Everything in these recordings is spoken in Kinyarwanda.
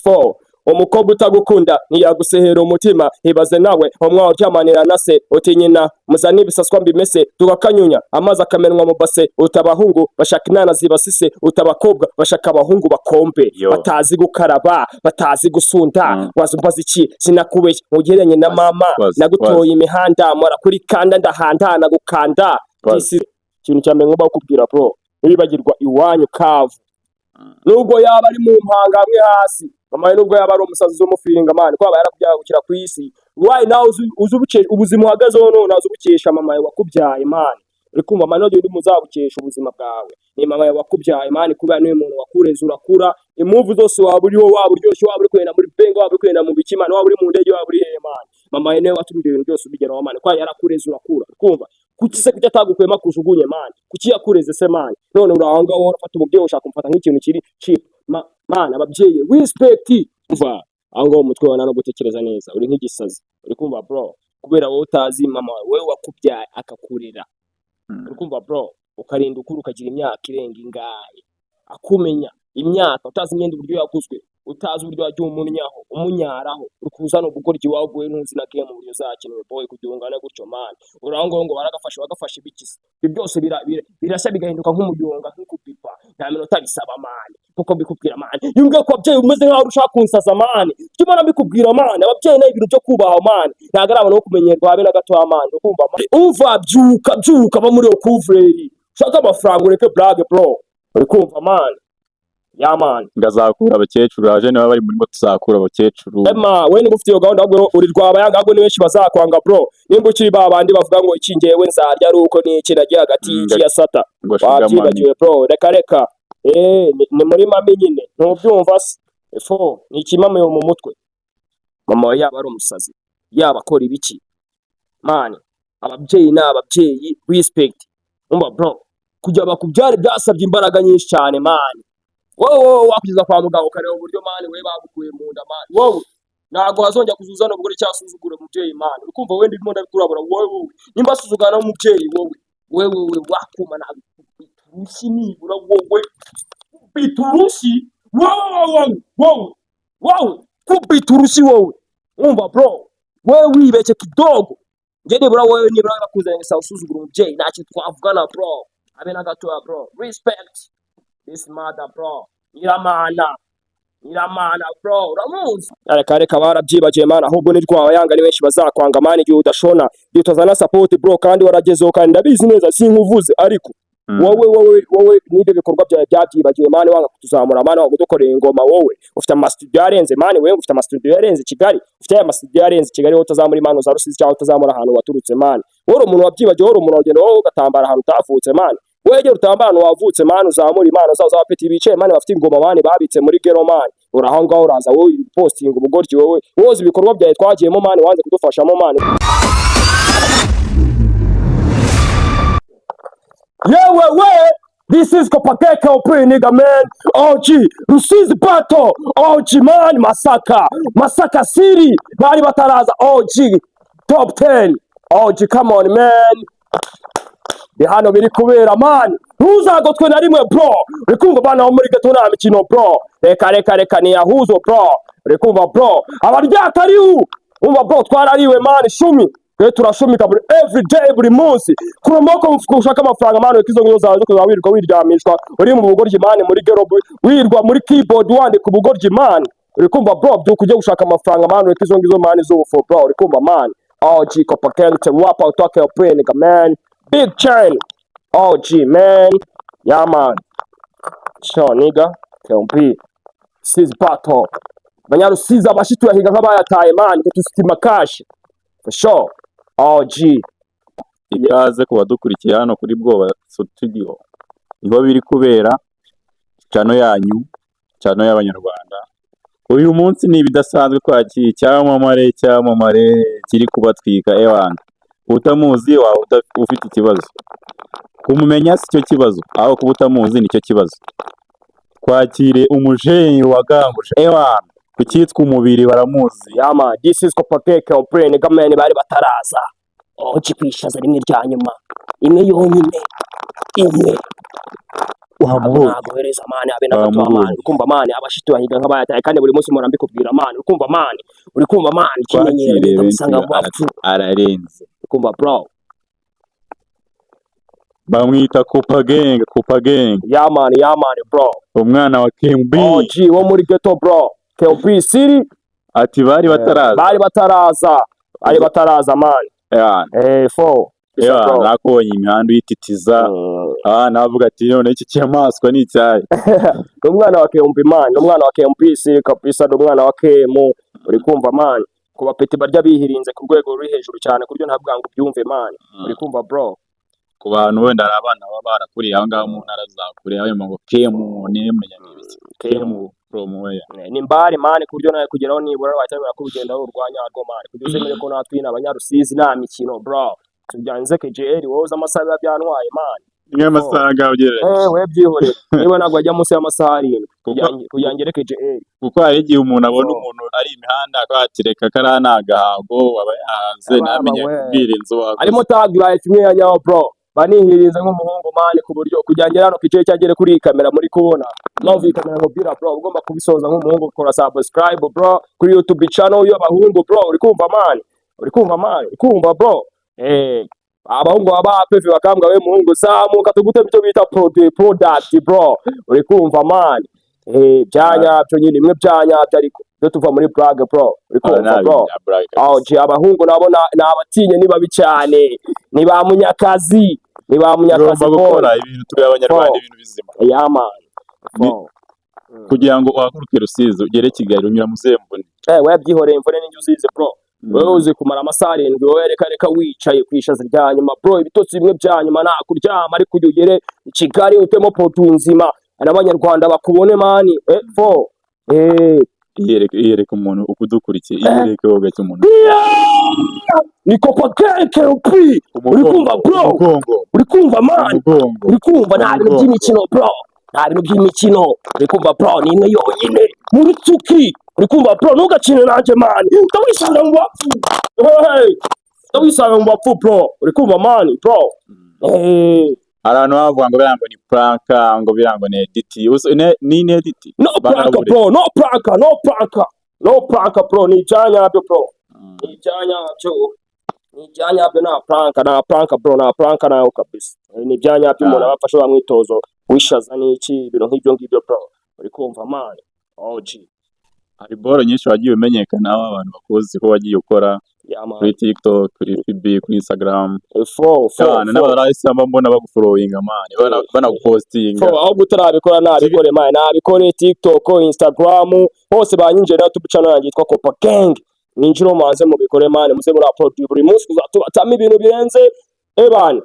Fo umukobwa utagukunda ntiyagusehera umutima. Ibaze nawe umwana uryamanira na se, uti nyina muzane ibisaswa mbimese, tugakanyunya amazi akamenwa mu base. Uta abahungu bashaka inana zibasise, uta abakobwa bashaka abahungu bakombe, Yo. batazi gukaraba, batazi gusunda. Waza umbaza iki? Sinakubeshya ugereranye na mama. Nagutoye imihanda, mora kuri kanda, ndahanda nagukanda. Ikintu cya mbere ngomba kukubwira, bro, ntiwibagirwa iwanyu kavu, nubwo yaba ari mu mpanga hamwe hasi. Mama, nubwo yaba ari umusazi umufiringa, man, ko aba yarakubyaye gukira ku isi. Why nawe uzi ubuzima uhagazeho none uzi ubukesha mama yawe wakubyaye, man. Uri kumva, man? None uri muzabukesha ubuzima bwawe ni mama yawe wakubyaye, man, kubera niwe muntu wakureze urakura. Impamvu zose waba uriho, waba uryoshye, waba uri kugenda muri benga, waba uri kugenda mu biki, man, waba uri mu ndege, waba uri hehe, man, mama yawe niwe watumye ibyo bintu byose ubigeraho, man, ko yarakureze urakura. Uri kumva? Kuki se, kuki atagukuyemo akujugunye, man? Kuki yakureze se, man? None uri aho ngaho urafata umubyeyi, ushaka kumufata nk'ikintu kiri cheap. Man, ababyeyi, respect. Umva, aho ngaho umutwe wawe no gutekereza neza, uri nk'igisazi. Uri kumva, bro? Kubera wowe utazi mama wawe wakubyaye akakurera. Uri kumva, bro? Ukarinda ukura, ukagira imyaka irenga ingahe, akumenya imyaka, utazi imyenda uburyo yaguzwe, utazi uburyo wagiye umunyaho umunyaraho, uri kuzana ubugoryi waguye, ntuzi na game uburyo zakenewe, boy, kugira ungane gutyo, man. Uri aho ngaho ngo baragafashe, bagafashe ibiki se? Ibyo byose birashya bigahinduka nk'umuyonga, nk'ikupipa, nta minota bisaba, man. Nkuko mbikubwira, man, iyo umbwiye ku babyeyi umeze nkaho ushaka kunsaza, man. Icyo mbona mbikubwira, man, ababyeyi ni ibintu byo kubaha, man, ntabwo ari abantu bo kumenyerwa habe na gatoya, man. Ukumva, man? Umva, byuka, byuka, va muri iyo kuvureri, ushaka amafaranga, ureke blague, bro. Uri kumva, man? Yeah, man. Ngazakura abakecuru aje niba bari murimo tuzakura abakecuru. Ema, we niba ufite iyo gahunda, ahubwo uri rwabayanga, ahubwo ni benshi bazakwanga, bro. Nimba ukiri ba bandi bavuga ngo iki ngewe nzarya ari uko niki nagiye hagati y'iki ya sata. Ngo sugar mummy. Wabyibagiwe, bro. Reka, reka. Ni muri mami nyine, ntubyumva se? Fo ni ikimamiyo mu mutwe. Mama wawe yaba ari umusazi, yaba akora ibiki, man, ababyeyi ni ababyeyi, respect. Umva, bro, kugira bakubyare byasabye imbaraga nyinshi cyane, man. Wowe wakugeza kwa muganga ukareba uburyo, man, we bagukuye mu nda, man. Wowe ntabwo wazongera kuzuzana ubwo cyangwa usuzugura umubyeyi, man. Uri kumva? Wenda ndimo ndabikurabura. Wowe nimba asuzugana n'umubyeyi, wowe wowe wakuma ntabwo urushyi nibura, wowe kubita urushyi, wowe wowe wowe wowe kubita urushyi wowe. Umva, bro, wowe wibeshye kidogo, njye nibura, wowe nibura bakuzanye gusa usuzugura umubyeyi, nta kintu twavugana, bro, habe na gatoya. Bro, respect this mother, bro. Nyiramana, Nyiramana, bro, uramuzi? Reka, reka, barabyibagiye, man. Ahubwo ni rwabayanga, ni benshi bazakwanga, man, igihe udashona, igihe utazana support, bro, kandi waragezeho, kandi ndabizi neza, sinkuvuze, ariko wowe n'ibyo bikorwa byawe byabyibagiwe, man. Wanga kutuzamura, man, wanga kudukorera ingoma. Wowe ufite amastudio arenze, man. Wewe ufite amastudio arenze Kigali, ufite aya mastudio arenze Kigali, wowe utazamura impano za Rusizi cyangwa utazamura ahantu waturutse, man. Wowe uri umuntu wabyibagiwe, wowe uri umuntu wagenda wowe ugatambara ahantu utavutse, man. Wegera utambara ahantu wavutse, man, uzamura impano zabo z'abapeti bicaye, man, bafite ingoma, man, babitse muri ghetto, man. Uri aho ngaho uraza wowe posting ubugoryi. Wowe woza ibikorwa byawe twagiyemo, man, wanze kudufashamo, man. Yewe we, this is Kopakeke OP, nigga, man. OG, Rusizi Battle, OG, man, Masaka, Masaka City, bari bataraza OG, top 10, OG, come on, man. Ni hano biri kubera, man. Ntuzagotwe na rimwe, bro. Uri kumva, bana bo muri ghetto nta mikino, bro. Reka, reka, reka, ni yahuzo, bro. Uri kumva, bro? Abaryakarihu. Umva, bro, twarariwe, man, shumi. Twe turashumika buri every day, buri munsi. Kura amaboko mu mufuka ushaka amafaranga, man. Reka izo ngizo zawe zo kuzaba wirirwa wiryamishwa uri mu bugoryi, man, muri ghetto, wirwa muri keyboard wandika ubugoryi, man. Uri kumva, bro? Byuka ujye gushaka amafaranga, man. Reka izo ngizo, man, z'ubufo, bro. Uri kumva, man? OG Copa Gang, rap out, talk your brain, nigga, man. Big chain. OG, man. Yeah, man. Sure, nigga. KMP. Rusizi battle. Abanyarusizi abashi tuyahiga nk'abayataye, man. Dufite cash. For sure. OG. Ikaze ku badukurikiye hano kuri Bwoba Studio, niho biri kubera, channel yanyu, channel y'Abanyarwanda. Uyu munsi ni ibidasanzwe, kwakira icyamamare, icyamamare kiri kubatwika. Ewana, utamuzi waba ufite ikibazo. Kumumenya si cyo kibazo, aho kuba utamuzi nicyo kibazo. Twakire umujenyi waganguje, ewana, ku cyitwa umubiri baramuzi. Yeah, man. This is Kopakeke OP, nigga, man. Bari bataraza. OG kwishaza rimwe rya nyuma. Imwe yonyine. Imwe. Wamubonye? Naguhereza man, abe na gato. Wamubonye. Man, ukumva man, abashiti bahiga nk'abayataye, kandi buri munsi mpora mbikubwira man. Ukumva man, uri kumva man, ikimenyero. Twakiriye benshi. Usanga mu bapfu. Ararenze. Ukumva bro. Bamwita Kopa Gang, Kopa Gang. Yeah man, yeah man bro. Umwana wa KMB. OG wo muri ghetto bro, KLB City. Ati bari bataraza. Bari bataraza, bari bataraza man. Fo. Yeah, nakubonye imihanda uyititiza. Ah, navuga ati none iki kinyamaswa ni icyayi? Ni umwana wa KMB man, ni umwana wa KMB City kabisa, ni umwana wa KM. Uri kumva man, ku bapeti barya bihirinze ku rwego ruri hejuru cyane, ku buryo ntabwo ngo ubyumve man. Uri kumva bro? Ku bantu wenda hari abana baba barakuriye aho ngaho mu ntara za kure, aho ngo kemu nimenya ni ibiki? Kemu from where? Ni mbari man, ku buryo nawe kugeraho nibura wahita wemera ko urugendo ari urwanya rwo man, kugira uzemere ko natwe nyine Abanyarusizi nta mikino bro. Tujyanze KGL, wowe uzi amasaha biba byantwaye man. Ni nk'amasaha angahe ugereranyije? Eh, we byihorere, niba ntabwo ajya munsi y'amasaha 7 kugira ngere KGL. Kuko hari igihe umuntu abona Oh. umuntu ari imihanda akavuga reka kariya ni agahango, aba yahanze. Aba Ntamenye we. kubwira inzu wakoze. Harimo thug life imwe ya nyawo bro, banihirinze nk'umuhungu man, ku buryo kugira ngere hano KGL cyangwa ngere kuri iyi kamera muri kubona. Mpamvu iyi kamera nkubwira bro, ugomba kubisoza nk'umuhungu, ukora subscribe bro kuri YouTube channel y'abahungu bro. Uri kumva man? Uri kumva man? Uri kumva bro? Abahungu baba bapefe bakambwa, we muhungu zamuka tugute icyo bita product bro. Uri kumva man? Byanyabyo nyine, imwe byanyabyo, ariko byo tuva muri blague bro. Uri Ah, kumva nta bro? bintu bya blague kabisa. Oh, je abahungu nabo ni abatinye, ni babi cyane, ni ba munyakazi, ni ba munyakazi Tugomba boy. gukora ibintu turi Abanyarwanda, Fo. ibintu bizima. Yeah man. Fo. Kugira ngo uhaguruke Rusizi ugere Kigali unyura mu zihe mvune? We byihoreye, imvune n'injye uzize bro. Wowe uzi kumara amasaha 7, wowe reka reka, wicaye ku ishaza rya nyuma bro, ibitotsi bimwe bya nyuma, nta kuryama, ariko ujya ugere i Kigali utemo produit nzima n'Abanyarwanda bakubone man. Fo. Iyereke, iyereke umuntu ukudukurikiye, iyereke wowe gake umuntu. Ni Kopa Gang KLP. Uri kumva bro? Umugongo. Uri kumva man? Umugongo. Uri kumva? Nta bintu Umugongo. by'imikino bro, nta bintu by'imikino. Uri kumva bro? Ni imwe yonyine muri tsuki. Uri kumva bro? Ntugakine nanjye man, ndawisanga mu bapfu. Hey, ndawisanga mu bapfu bro. Uri kumva man bro? Hari abantu bavuga ngo biriya ngo ni prank, ngo biriya ngo ni edit. Ni edit? No prank. Barabure. Bro, no prank, no prank, no prank bro, ni ibyanyabyo bro. Ni ibyanyabyo, ni ibyanyabyo, nta prank, nta prank bro, nta prank nayo kabisa. Ni ibyanyabyo, umuntu aba afashe wa mwitozo wishaza n'iki, ibintu nk'ibyo ngibyo bro. Uri kumva man? OG. Hari boro nyinshi wagiye umenyekanaho, abantu bakuzi ko wagiye ukora Yeah man. kuri TikTok, kuri FB, kuri Instagram. Fo fo. Cyane. Fo. N'abarahise mbona bagufollowinga man, banagupostinga. Fo, ahubwo utarabikora nabikore man, nabikore. TikTok, Instagram, hose banyinjiye na YouTube channel yanjye yitwa Kopa Gang. Mwinjire mubanze mubikore man, muze muri upload buri munsi, kuzatubatamo ibintu birenze. Ebana,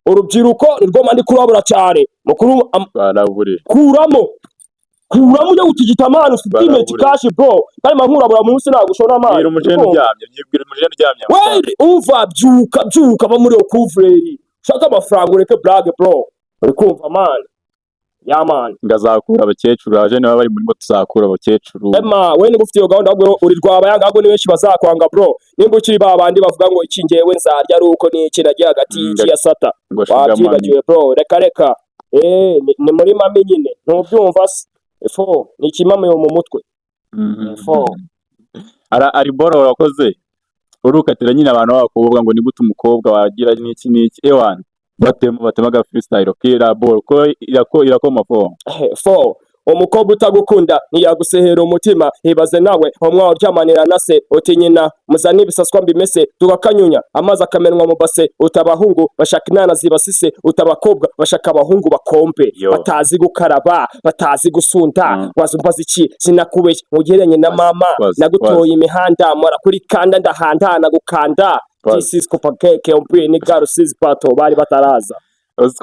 urubyiruko nirwo mandi kurabura cyane mukuru Barabure. Kuramo, kuramo, ujya gutigita man, ufite Barabure. imeti cash bro, kandi nkurabura munsi nagushona man. Bwira umujene uryamye, byibwira umujene uryamye. Wait, umva, byuka, byuka, va muri iyo kuvureri, ushaka amafaranga, ureke blague bro. Uri kumva man? Yeah man. Ngazakura abakecuru, abajene baba bari muri moto, tuzakura abakecuru. Ema, we niba ufite iyo gahunda, ahubwo uri rwabayanga, ahubwo ni benshi bazakwanga bro. Nimba ukiri ba bandi bavuga ngo iki ngewe nzarya ari uko n'iki nagiye hagati y'iki ya sata. Ngo sugar mummy. Wabyibagiwe bro, reka reka. Ni muri mami nyine, ntubyumva se? Fo, ni ikimamiyo mu mutwe. Fo. Ari boro wakoze urukatira nyine abantu b'abakobwa ngo ni gute umukobwa wagira n'iki n'iki, ewan batema batema aga freestyle kira boro ko irako irakoma fo. Fo, umukobwa utagukunda ntiyagusehera umutima. Ibaze nawe umwana uryamanira na se, uti nyina muzane ibisaswa mbimese, tugakanyunya amazi akamenwa mu base. Uti abahungu bashaka inana zibasise, uti abakobwa bashaka abahungu bakompe. Yo. Batazi gukaraba, batazi gusunda. Wazumbaza iki? Sinakubeshya mugereranye na mama. Nagutoye imihanda, mpora kuri kanda, ndahanda nagukanda. This is Kopa KMP, ni Rusizi Pato, bari bataraza.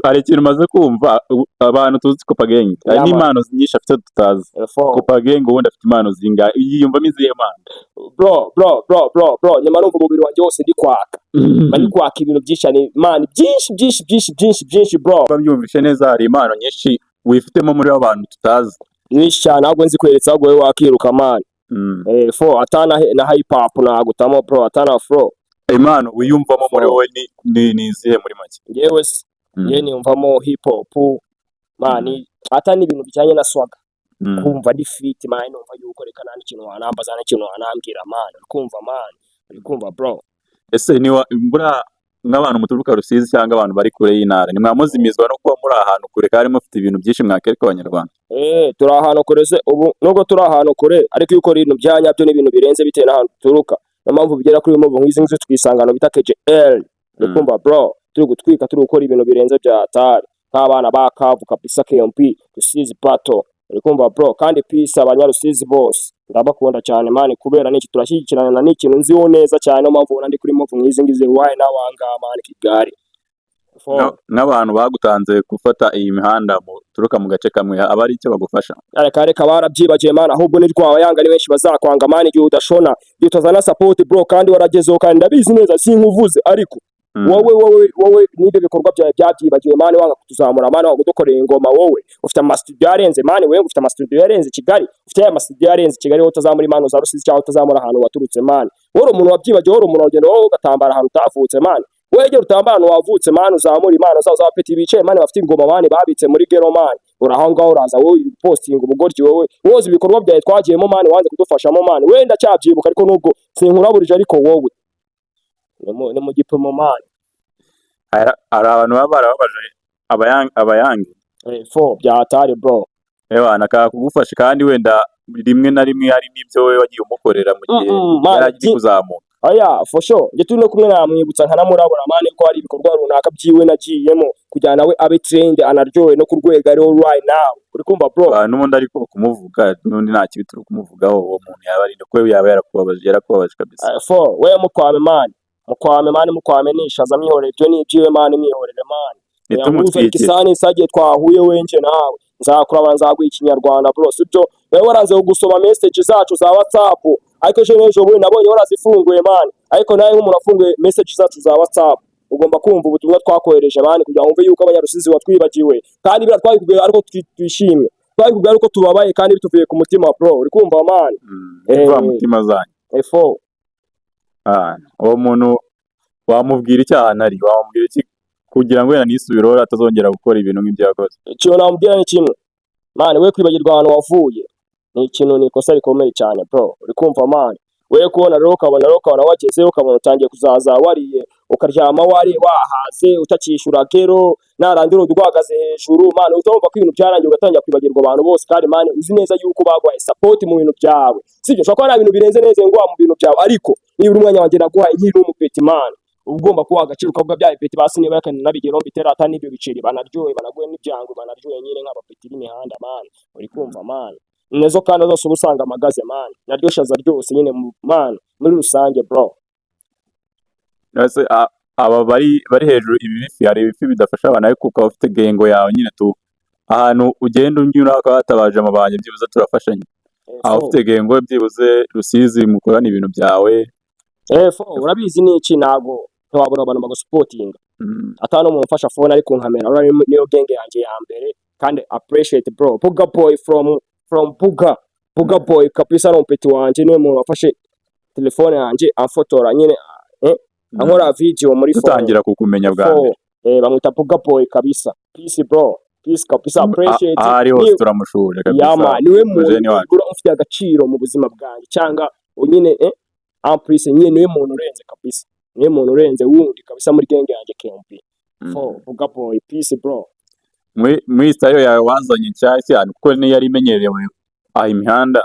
Hari ikintu umaze kumva, abantu tuzi Kopa Gang hari Yeah, man. n'impano nyinshi afite tutazi. Fo. Kopa Gang ubundi afite impano zingahe? Yiyumvamo izihe mpano? Bro, bro, bro, bro, bro, nyuma numva umubiri wanjye wose ndi kwaka, mba ndi kwaka ibintu byinshi cyane man, byinshi byinshi byinshi byinshi byinshi bro. Niba mbyumvishe neza, hari impano nyinshi wifitemo muri abantu tutazi. Nyinshi cyane, ahubwo nzi kweretse, ahubwo wowe wakiruka man. Fo, atana na hip hop nagutamo bro, atana flow. Impano wiyumvamo muri Fo. wowe ni izihe muri make? Njyewe se, njyewe niyumvamo hip hop. Man, ata n'ibintu bijyanye na swagger, kumva ndi fit, man, numva yuko reka nta n'ikintu wanambaza, nta n'ikintu wanambwira, man. Uri kumva, man? Uri kumva, bro? Ese niwa mbura nk'abantu muturuka Rusizi cyangwa abantu bari kure y'intara, ntimwamuzimizwa no kuba muri ahantu kure kandi mufite ibintu byinshi mwakereka Abanyarwanda? Eh, turi ahantu kure se? Ubu nubwo turi ahantu kure, ariko iyo ukora ibintu bya nyabyo n'ibintu birenze bitewe n'ahantu duturuka, niyo mpamvu bigera kuri move nk'izi ngizi, tukisanga ahantu bita KGL. Uri kumva, bro? Turi gutwika, turi gukora ibintu birenze bya hatari nk'abana ba kavu kabisa, KMP Rusizi Battle. Uri kumva, bro? Kandi peace Abanyarusizi bose, ndabakunda cyane, man, kubera niki turashyigikirana, ni ikintu nziho neza cyane. Niyo mpamvu ubona ndi kuri move nk'izi ngizi right now aha, man, Kigali. Nk'abantu bagutanze gufata iyi mihanda muturuka mu gace kamwe, aba ari icyo bagufasha? Reka reka, barabyibagiye, man. Ahubwo ni rwabayanga, ni benshi bazakwanga, man, igihe udashona, igihe utazana support, bro, kandi waragezeho, kandi ndabizi neza, sinkuvuze, ariko wowe n'ibyo bikorwa byawe byabyibagiwe, man. Wanga kutuzamura, man, wanga kudukorera ingoma. Wowe ufite amastudio arenze, man. Wewe ufite amastudio arenze Kigali, ufite aya mastudio arenze Kigali, wowe utazamura impano za Rusizi cyangwa utazamura ahantu waturutse, man. Wowe uri umuntu wabyibagiwe, wowe uri umuntu wagenda wowe ugatambara ahantu utavutse, man. Wowe gera utambara ahantu wavutse, man, uzamura impano zabo z'abapeti bicaye, man, bafite ingoma, man, babitse muri ghetto, man. Uri aho ngaho, uraza wowe posting ubugoryi. Wowe woza ibikorwa byawe twagiyemo, man, wanze kudufashamo, man. Wenda cyabyibuka, ariko nubwo sinkuraburije, ariko wowe ni mu gipimo, man. Hari abantu baba barababaje abayange. Eh, fo bya hatari, bro. Ewana akanga kugufasha, kandi wenda rimwe na rimwe hari n'ibyo wowe wagiye umukorera mu gihe Man, yari akiri kuzamuka. Oya, for sure, njye turi no kumwe namwibutsa nkanamurabura, man, ko hari ibikorwa runaka byiwe nagiyemo kugira nawe abe trend, anaryohe no ku rwego ariho right now. Uri kumva, bro? Ah, n'ubundi ariko kumuvuga n'undi nta kibi turi kumuvugaho. Uwo muntu yaba ari ko yaba yarakubabaje, yarakubabaje kabisa. Fo we mukwame, man, mukwame, man, mukwame nishaza, mwihorere, ibyo ni ibyiwe, man, mwihorere, man. Ntitumutwikire. Isani isagiye twahuye wenje nawe nzakuraba, nzaguha Ikinyarwanda, bro. Sibyo? Wewe waranze gusoma message zacu za WhatsApp, ariko ejo n'ejo bundi nabonye warazifunguye, man. Ariko nawe nk'umuntu wafunguye message zacu za WhatsApp, ugomba kumva ubutumwa twakohereje, man, kugira ngo wumve yuko Abanyarusizi watwibagiwe. Kandi biriya twabikubwiye ariko twishimye, twabikubwiye ariko tubabaye kandi bituvuye ku mutima, bro. Uri kumva, man? Imva mutima zanyu. Efo. Ah, uwo muntu wamubwira icyaha ari, wamubwira iki kugira ngo wenda nisubireho, atazongera gukora ibintu nk'ibyo yakoze? Ikintu namubwira ni kimwe, man: we kwibagirwa ahantu wavuye ni ikintu, ni ikosa rikomeye cyane, bro. Uri kumva, man? We kubona rero ukabona wagezeyo, ukabona utangiye kuzaza wariye, ukaryama wariye, wahaze, utakishyura ghetto, narandira urwagaze hejuru, man, utumva ko ibintu byarangiye, ugatangira kwibagirwa abantu bose, kandi, man, uzi neza yuko baguhaye support mu bintu byawe. Sibyo? Ushobora kuba nta bintu birenze neza ngo mu bintu byawe, ariko niba umwanya wanjye naguhaye nkiri umupeti, man, uba ugomba kuba agaciro, ukavuga bya bipeti basi niba nabigeraho mbitera ata n'ibyo biceri, banaryohe, banaguhe n'ibyangwe, banaryohe nyine nk'abapeti b'imihanda, man. Uri kumva, man? Nazo kandi zose uba usanga amagaze, man, naryo shaza ryose nyine man, muri rusange, bro. Ese aba bari hejuru, ibi bifi, hari ibifi bidafasha abantu, ariko ukaba ufite gang yawe nyine tu, ahantu ugenda unyura ukaba watabaje amabanki, byibuze turafashanya. Aho ufite gang, byibuze Rusizi mukorana ibintu byawe. Fo urabizi ni iki, ntago ntiwabura abantu bagusupportinga, atari umuntu umfasha phone ariko nkamera uriya niyo gang yanjye ya mbere. Kandi appreciate, bro, Buga Boy from Buga, Buga Boy kabisa, ni umupeti wanjye, niwe muntu wafashe telefone yanjye amfotora nyine, ankora video muri phone. Dutangira kukumenya bwa Fo, mbere. Bamwita Buga Boy kabisa. Peace, bro, peace kabisa, appreciate. Aho ari hose turamushuje kabisa. Yama niwe muntu Mujeni wacu. nibura ufite agaciro mu buzima bwanjye, cyangwa nyine en plus nyine niwe muntu urenze kabisa, niwe muntu urenze wundi kabisa muri gang yanjye KMP. Fo Buga Boy, peace, bro. Muri style yawe wazanye nshyashya, kuko niyo yari imenyerewe aha imihanda,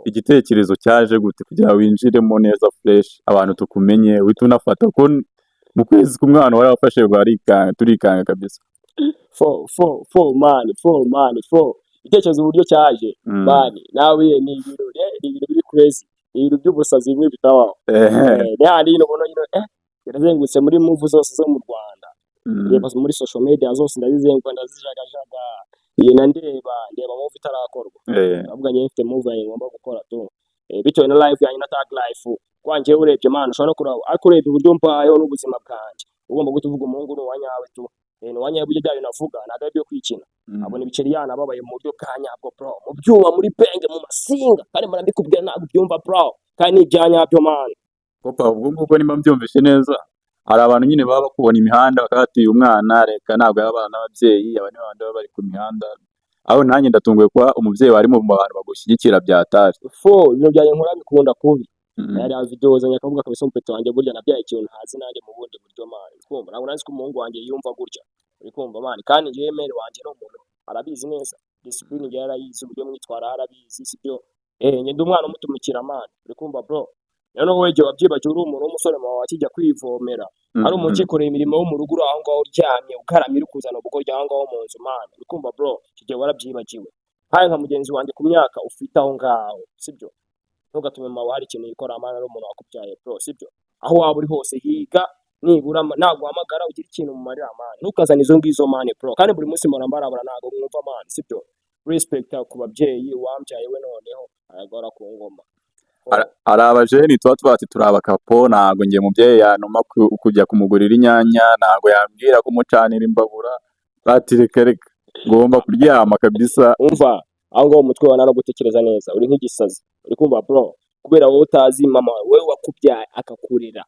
igitekerezo cyaje gute kugira ngo winjiremo neza fresh, abantu tukumenye, uhite unafata ko mu kwezi k'umwana warafashe, barikanga, turikanga kabisa? Fo fo fo, man, fo, man, fo ibitekerezo uburyo cyaje, man, nawe ni ibintu ni ibintu biri crazy, ni ibintu by'ubusazi bimwe bitabaho. Ni handi nyine ubona nyine yarazengurutse muri move zose zo mu Rwanda. Reba muri social media zose ndazizenguruka, ndazijagajaga, ngenda ndeba move itarakorwa. Ndavuga njye mfite move yanjye ngomba gukora tu, bitewe na life yanjye na tag life kwanjye. Urebye, man, ushobora no kuraba, ariko urebye uburyo mbayeho n'ubuzima bwanjye, ugomba guhita uvuga umuhungu ni uwanyawe tu. Ni uwanyawe buryo bya bintu avuga ntabwo ari ibyo kwikina. Abona ibiceri yanababaye mu buryo bwa nyabwo, bro, mu byuma, muri benge, mu masinga, kandi murambikubwira ntabwo ubyumva, bro, kandi ni ibya nyabyo, man. Papa, ubwo ngubwo nimba mbyumvishe neza, Hari abantu nyine baba bakubona imihanda bakaba bati: "Uyu mwana reka, ntabwo yaba abana n'ababyeyi, aba ni babandi baba bari ku mihanda." Aho nanjye ndatunguwe kuba umubyeyi wari mu bantu bagushyigikira byatari. Fo, ibintu byanjye nkora bikunda kubi. Yari video zanjye akavuga kabisa: "Umupeta wanjye, burya nabyaye ikintu ntazi nanjye mu bundi buryo, man." Uri kumva, ntabwo nazi ko umuhungu wanjye yiyumva gutya, uri kumva, man? Kandi njyewe mère wanjye ni umuntu arabizi neza discipline, njyewe arayizi, uburyo mwitwara arabizi, sibyo? Njye ndi umwana umutumikira, man, uri kumva, bro? Rero wowe igihe wabyibagiwe uri umuntu w'umusore, mama wawe akijya kwivomera, ari umuntu ukikoreye imirimo yo mu rugo, uri aho ngaho uryamye ugaramye, uri kuzana ubugoryi aho ngaho mu nzu, man, uri kumva, bro? Icyo gihe warabyibagiwe nkawe nka mugenzi wanjye ku myaka ufite aho ngaho, sibyo? Ntugatume mama wawe hari ikintu yikora, man, ari umuntu wakubyaye, bro, sibyo? Aho waba uri hose, higa nibura naguhamagara ugira ikintu mumarira, man. Ntukazane izo ngizo, man, bro. Kandi buri munsi mpora mbarabura, ntabwo mwumva, man, sibyo? Respect ku babyeyi, uwambyaye we noneho aragora ku ngoma. Hari abajeni tuba tuba turi abakapo: "Ntabwo njye mubyeyi yantuma kujya kumugurira inyanya, ntabwo yambwira kumucanira imbabura." Bati: "Reka reka, ngomba kuryama kabisa." Umva, aho ngaho umutwe wawe no gutekereza neza, uri nk'igisazi, uri kumva, bro? Kubera wowe utazi mama wowe wakubyaye akakurera,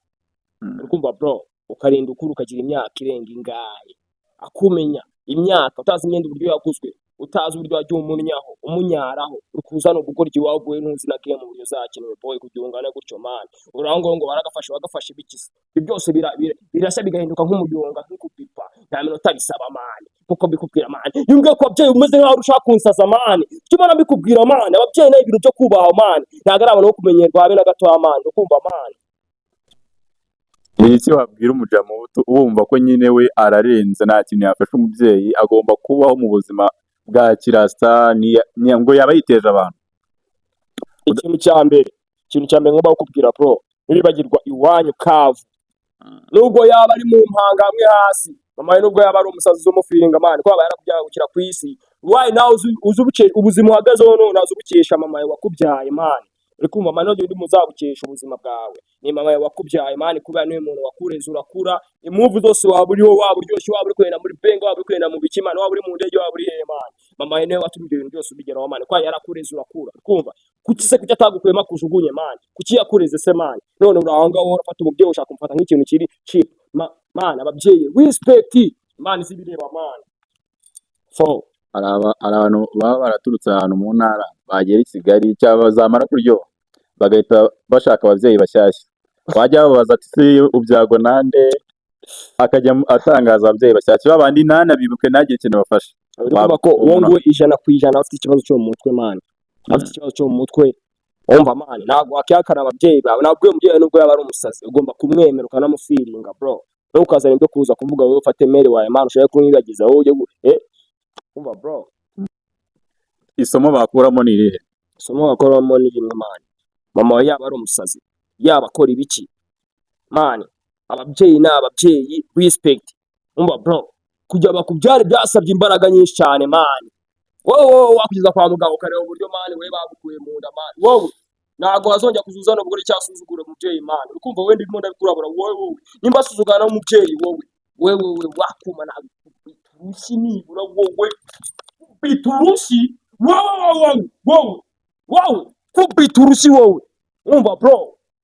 uri kumva, bro? Ukarinda ukura ukagira imyaka irenga ingahe, akumenya imyaka, utazi imyenda uburyo yaguzwe, utazi uburyo wagiye umunnyaho umunyaraho, uri kuzana ubugoryi waguye, ntuzi na game uburyo zakinwe, boy, kugira ungane gutyo, man. Uri aho ngaho ngo waragafashe, wagafashe ibiki se? Ibyo byose birashya bigahinduka nk'umuyonga, nk'ikupipa, nta minota bisaba, man. Nkuko mbikubwira, man, iyo umbwiye ko ababyeyi umeze nk'aho ushaka kunsaza, man. Icyo ubona mbikubwira, man, ababyeyi ni ibintu byo kubaha, man, ntabwo ari abantu bo kumenyerwa habe na gatoya, man, ukumva, man? Ni iki wabwira umujama wumva ko nyine we ararenze, nta kintu yafasha umubyeyi, agomba kubaho mu buzima bwa kirasa, ngo yaba yiteje abantu? Ikintu cya mbere ngomba kukubwira, bro, ntiwibagirwa iwanyu kavu, nubwo yaba ari mu mpanga hamwe hasi mama we, nubwo yaba ari umusazi umufiringa, man, ko aba yarakubyaye gukira ku isi. Why nawe uzi ubuzima uhagazeho none uzi ubukesha mama wawe wakubyaye, man, uri kumva, man? None undi muzabukesha ubuzima bwawe ni mama wawe wakubyaye, man, kubera niwe muntu wakureze urakura. Impamvu zose waba uriho, waba uryoshye, waba uri kugenda muri benga, waba uri kugenda mu biki, man, waba uri mu ndege, waba uri hehe, man, mama wawe niwe watumye ibyo bintu byose ubigeraho, man, ko yarakureze urakura, uri kumva? Kuki se kuki atagukuyemo akujugunye, man? Kuki yakureze se, man? None uri aho ngaho urafata umubyeyi ushaka kumufata nk'ikintu kiri cheap. Man, ababyeyi, respect, man, zibireba, man, fo. Hari abantu baba baraturutse ahantu mu ntara, bagera i Kigali cyangwa bazamara kuryoha bagahita bashaka ababyeyi bashyashya. Wajya babaza ati: "Si ubyagwa nande?" Akajya atangaza ababyeyi bashyashya babandi, ntanabibuke, ntagire ikintu bafasha. Uri kumva ko uwo nguwo 100% afite ikibazo cyo mu mutwe, man, afite ikibazo cyo mu mutwe. Wumva, man, ntabwo wakihakana ababyeyi bawe, ntabwo uyu mubyeyi nubwo yaba ari umusazi ugomba kumwemera ukanamufiringa, bro. Ntukazane ibyo kuza kuvuga wowe ufate mère wawe, man, ushaka kumwibagiza wowe ujye umva, bro. Isomo bakuramo ni irihe? Isomo bakoramo ni rimwe, man: mama wawe yaba ari umusazi, yaba akora ibiki, man, ababyeyi ni ababyeyi, respect. Umva, bro, kugira bakubyare byasabye imbaraga nyinshi cyane, man. Wowe wakugeza kwa muganga ukareba uburyo, man, wowe bagukuye mu nda, man, wowe ntabwo wazongera kuzuzana ubwo cyasuzugura umubyeyi, man, uri kumva? Wenda ndimo ndabikurabura wowe nimba asuzugana n'umubyeyi, wowe wakuma nagukubita urushyi nibura, wowe kubita urushyi, wowe kubita urushyi wowe. Umva, bro,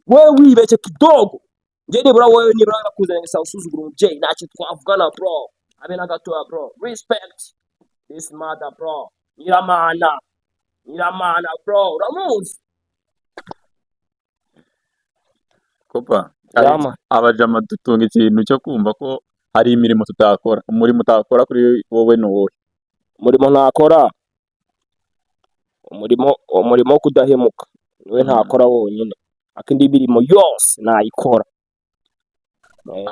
wowe wibeshye kidogo, njye nibura wowe nibura bakuzanye gusa usuzugura umubyeyi, nta kintu twavugana, bro, habe na gatoya, bro. Respect this mother, bro. Nyiramana, Nyiramana, bro, uramuzi? Kopa. Yama. Abajama dutunga ikintu cyo kumva ko hari imirimo tutakora. Umurimo utakora kuri wowe ni uwuhe? Umurimo ntakora, umurimo wo kudahemuka niwe ntakora wonyine, ariko indi mirimo yose nayikora.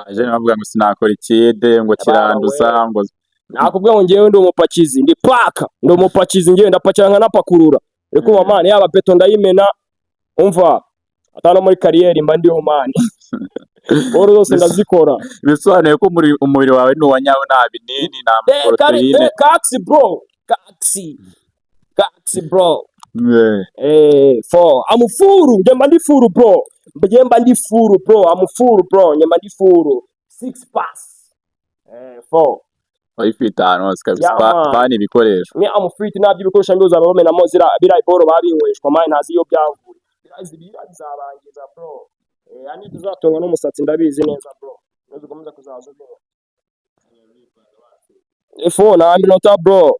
Aje bavuga ngo sinakora ikiyede, ngo kiranduza, ngo Nakubwiye ngo njyewe ndi umupakizi, ndi paka, ndi umupakizi, njyewe ndapakira nkanapakurura, uri kumva, man? Yaba beto ndayimena, umva, ata no muri carrière mba ndiho, man, boro zose ndazikora. Bisobanuye ko umubiri wawe ni uwa nyawo, nta binini, nta poroteyine. Kaxi, bro, kaxi, kaxi, bro. For I'm full, njye mba ndi full, bro, njye mba ndi full, bro, I'm full, bro, njye mba ndi full six pass, four. Wayifite ahantu hose kabisa. Yeah, man. Pani ibikoresho. Me, I'm fit, nabyo ibikoresho mbi uzaba bamenamo zira biriya boro babinyweshwa, man, ntazi iyo byavuye. Biriya biriya bizabangiza, bro. Ani tuzatunga n'umusatsi, ndabizi neza, bro. Ukomeza kuzaza ubera. Ifu nta minota, bro.